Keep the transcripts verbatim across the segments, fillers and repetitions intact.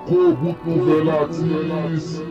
Gwo bout nouvèl atis.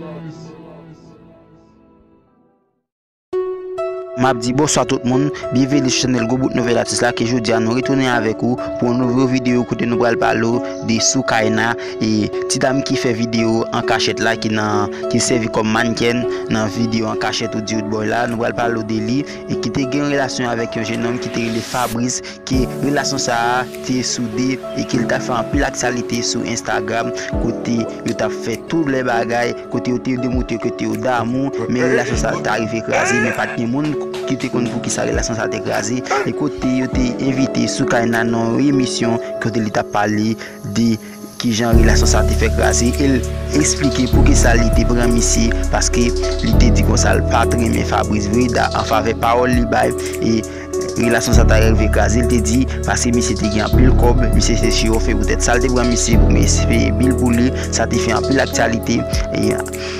M ap di bonswa tout moun, byenveni sou chanèl Gwo Bout Nouvèl Atis la, ke jodi a nou retounen avèk ou pou yon nouvo videyo kote nou pral pale w de Soukaina, e ti dam ki fè videyo an kachèt la, ki nan, ki sèvi kòm mannequin nan videyo an kachèt ou di ou boy la, nou pral pale w de li, e ki te gen yon relasyon avèk yon jennonm ki te rele Fabrice, ke relasyon sa a te soude e ke l ta fè anpil aktyalite sou Instagram, kote yo t ap fè tout lè bagay, kote yo te demontre ke te yo damou, men relasyon sa a ta rive kraze, men pa t gen moun ki te konn poukisa relasyon sa a te kraze, e kote yo te envite Soukaina nan yon emisyon kote li t ap pale de kijan relasyon sa a te fè kraze, e l eksplike poukisa li te pran misye, paske li te di konsa l pa t renmen Fabrice vre, da, an favè pawòl li bay, e relasyon sa ta rive kraze, l te di, paske misye te gen anpil kòb, misye se show off, e poutèt sa l te pran misye pou misye peye bil pou li, sa te fè anpil aktyalite, e,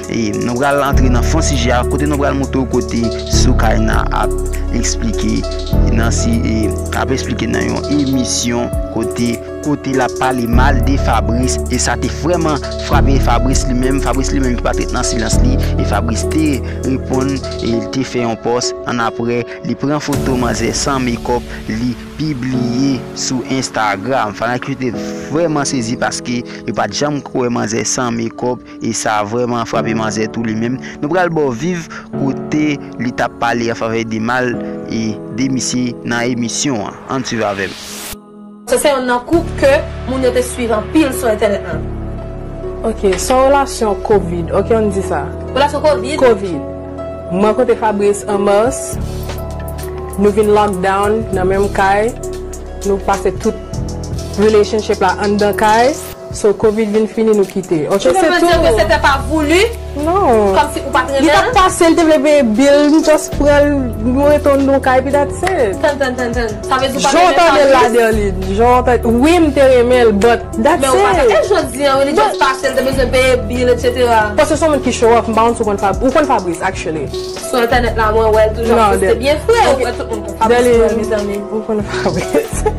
e nou pral antre nan fon sijè a, kote nou pral montre w kote Soukaina ap eksplike nan si, e, ap eksplike nan yon emisyon kote, kote l ap pale mal de Fabrice, e sa te vrèman frape Fabrice li menm, Fabrice li menm ki pa t ret nan silans li, e Fabrice te reponn, e l te fè yon pòs, annapre, li pran foto manzè san mekòp, li pibliye sou Instagram. Fanatik yo te vrèman sezi paske yo pa t janm kwè manzè san mekòp, e sa vrèman frape manzè tou li menm. Nou pral ba w viv kote li t ap pale an favè de mal e de misye nan emisyon an. Ann swiv avè m. Sa se yonn nan koup ke moun yo te swiv anpil sou entènèt lan. Ok, se yon relasyon covid. Ok, ann di sa. Relasyon covid? Covid. Mwen rankontre Fabrice an mas. Nou vin lockdown nan menm kay. Nou pase tout relationship la anndan kay. So, covid vin fini, nou kite. Ok, se tou. Tu veux me dire que c'était pas voulu? Non. Kòmsi ou pa t renmen l? Li t ap pase, l te vle peye bil, m just pran l, nou rete anndan kay, epi that's it. Tann, tann, tann, tann. Sa vle di ou pa t renmen Fabrice? Jan w tande l la, Derline. Jan w tande, wi, m te renmen l, but that's it. Men ou pa t, e jodi a, wi, li just pase, l te bezwen peye bil, et cetera. Paske se yon moun ki show off, m pa konn si w konn Fab-, ou konn Fabrice, actually. Sou entènèt la, mwen wè l toujou ap poste byen fre, ou wè tout moun konn Fabrice, mezanmi. Ou konn Fabrice.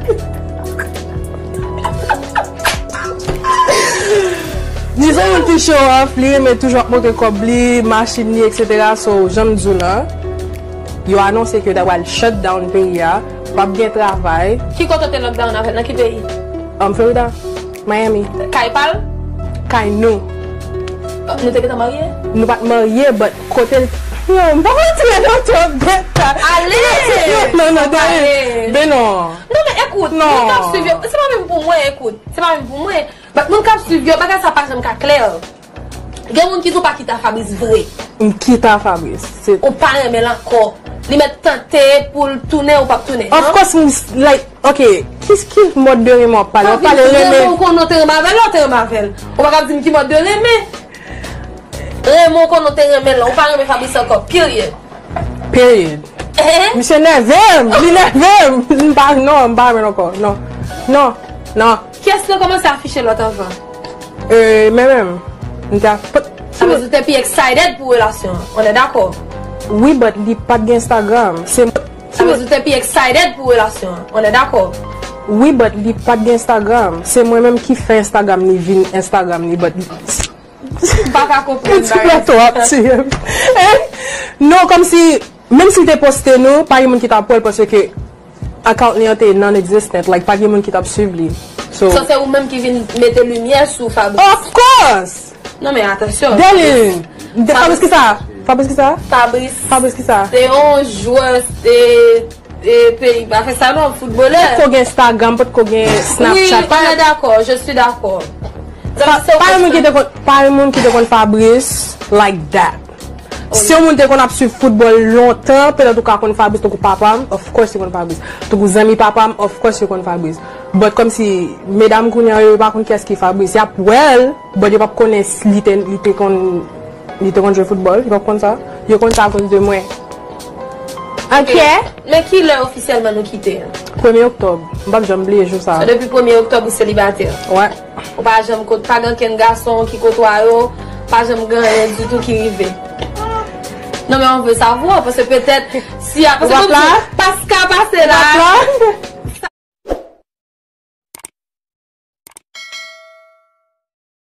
Li se yon moun ki show off, li renmen toujou ap montre kòb li, machin li, et cetera. So, jan m di w lan, yo anonse ke yo ta pral shut down peyi a, p ap gen travay. Ki kote w te lockdown avè l? Nan ki peyi? Um, Florida, Miami. Kay pa l? Kay nou. Nou te gentan marye? Nou pa t marye, but kote l, yo, m pa konn tire nan twòp detay. Ale! Non, non, non, Dani. Ben non. Non, men ekout, moun k ap swiv yo, se pa menm pou mwen, ekout. Se pa menm pou mwen. But moun k ap swiv yo, bagay sa pa janm ka klè. Gen moun ki di w pa kite a Fabrice vre. M kite a Fabrice. Se ou pa renmen l ankò. Li mèt tante pou l tounen, ou p ap tounen, non? Of course, m, like, ok, ki, ki mòd de renmen w ap pale? W ap pale renmen. Renmen w konnen w te renmen avè l, la w te renmen avè l. Ou pa ka ap di m ki mòd de renmen. Renmen w konnen w te renmen l, ou pa renmen Fabrice ankò, period. Period. Eh? Misye nève m, li nève m. M pa, non, m pa renmen l ankò, non. Non, non. Kiyès ki kòmanse afiche lòt anvan? Euh, mwen menm, m te ap-, sa vle di w te pi excited pou relasyon an, on est d'accord? Wi, but li pa t gen Instagram. Se sa vle di w te pi excited pou relasyon an, on est d'accord? Wi, but li pa t gen Instagram. Se mwen menm ki fè Instagram li vin Instagram li, but m pa ka konprann bagay sa. Ti pito ap tiye m. Eh? Non, kòmsi, menm si l te poste nou, pa gen moun ki t ap wè l paske account li an te non-existent, like, pa gen moun ki t ap swiv li. So, so se ou menm ki vin mete limyè sou Fabrice? Of course! Non, men atansyon. Delin! De Fabrice kisa? Fabrice kisa? Fabrice. Fabrice kisa? Se yon jwè, se, e, peyi, pa fè sa non, foutbolè. Potko gen Instagram, potko gen Snapchat. Wi, on est d'accord, je suis d'accord. Pa, pa yon moun ki te konn, pa yon moun ki te konn Fabrice like that. Si yon moun te konn ap swiv foutbòl lontan, petèt ou ka konn Fabrice, tankou papa m, of course yo konn Fabrice. Tankou zanmi papa m, of course yo konn Fabrice. But kòmsi medam kounye a yo, yo pa konn kiyès ki Fabrice. Y ap wè l, but yo p ap konnen si li te, li te konn, li te konn jwe foutbòl, yo p ap konn sa. Yo konn sa akoz de mwen. Ok. Men kilè ofisyèlman nou kite? Premye oktòb. M p ap janm bliye jou sa. So, depi premye oktòb ou selibatè? Wè. Ou pa janm kot, pa gen okenn gason ki kotwaye w, pa janm gen anyen ditou ki rive. Non, men on veut savoir, paske petèt, si a, paske kòmsi Paska pase la.